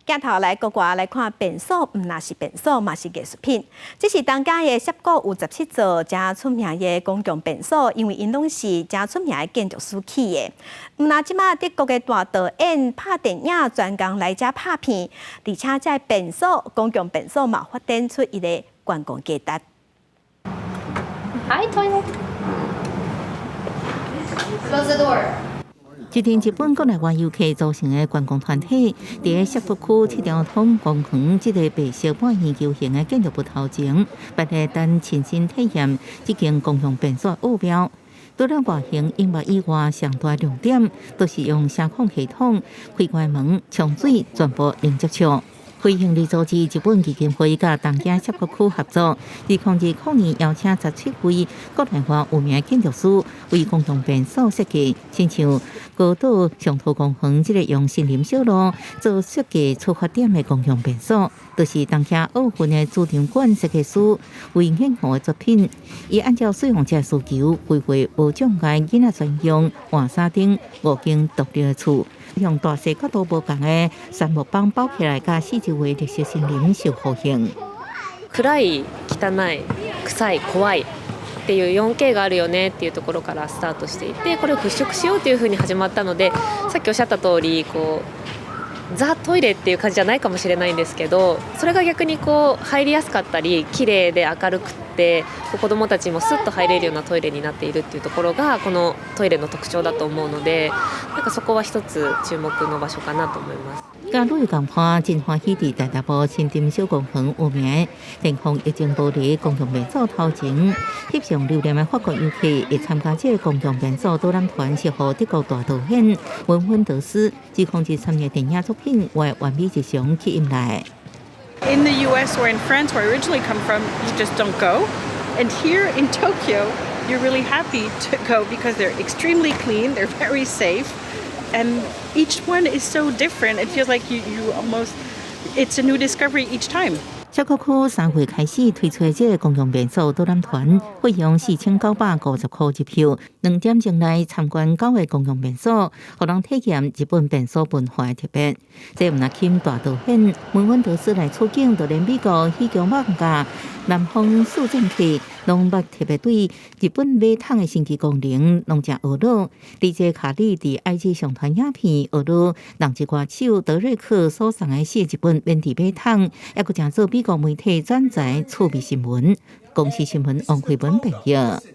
鏡頭來國外來看，便所毋但是便所，嘛是藝術品。這是東京的澀谷有17座誠出名的公共便所，因為𪜶攏是誠出名的建築師起的。毋但這馬德國的大導演拍電影專工來遮拍片，而且這便所公共便所嘛發展出伊的觀光價值。 Hi, toilet. Close the door. 一陣日本國內外遊客組成的觀光團體，佇澀谷區赤條通公園這个白色半圓球形的建築物頭前，排隊等親身體驗這間公共便所奧妙。除了外形、音樂以外，上大重點都是用聲控系統開關門、沖水，全部零接觸。非營利組織日本基金會佮東京澀谷區合作，2020年邀請17位國內外有名建築師為公共便所設計，親像高島松濤公園這个用森林小路做設計出發點的公共便所，就是東京奧運的主場館設計師隈研吾的作品。伊按照使用者需求，規劃無障礙囡仔專用換衫頂五間獨立的厝。用大細角度無仝的杉木板包起來，佮四周圍綠色森林相呼應。暗い、汚い、臭い、怖いっていう 4K があるよねっていうところからスタートしていて、これを払拭しようというふうに始まったので、さっきおっしゃった通り、こうザ・トイレっていう感じじゃないかもしれないんですけど、それが逆にこう入りやすかったり、綺麗で明るくって子どもたちもスッと入れるようなトイレになっているっていうところがこのトイレの特徴だと思うので、なんかそこは一つ注目の場所かなと思います。佮旅遊共款，真歡喜佇大潭森林小公園有名天空液晶玻璃公共便所頭前，翕相留念的法國遊客會參加這个公共便所導覽團，是予德國大導演溫芬德斯2023年電影作品《我的完美日常》吸引來。 In the U.S. or in France, where I originally come from, you just don't go. And here in Tokyo, you're really happy to go because they're extremely clean, they're very safe, and each one is so different. It feels like you almost, it's a new discovery each time. 澀谷區3月開始推出這个公共便所導覽團，費用4950塊入票，2點鐘內參觀九个公共便所，予人體驗日本便所文化的特別。這毋但吸引大導演溫芬德斯來取景，就連美國喜劇漫畫《南方四賤客》攏捌特別對日本馬桶的神奇功能攏誠懊惱。DJ 卡里佇 IG 上傳影片，懊惱人氣歌手德瑞克所送的四日本免治馬桶，猶閣成做美國媒體轉載趣味新聞。公視新聞王慧文編譯。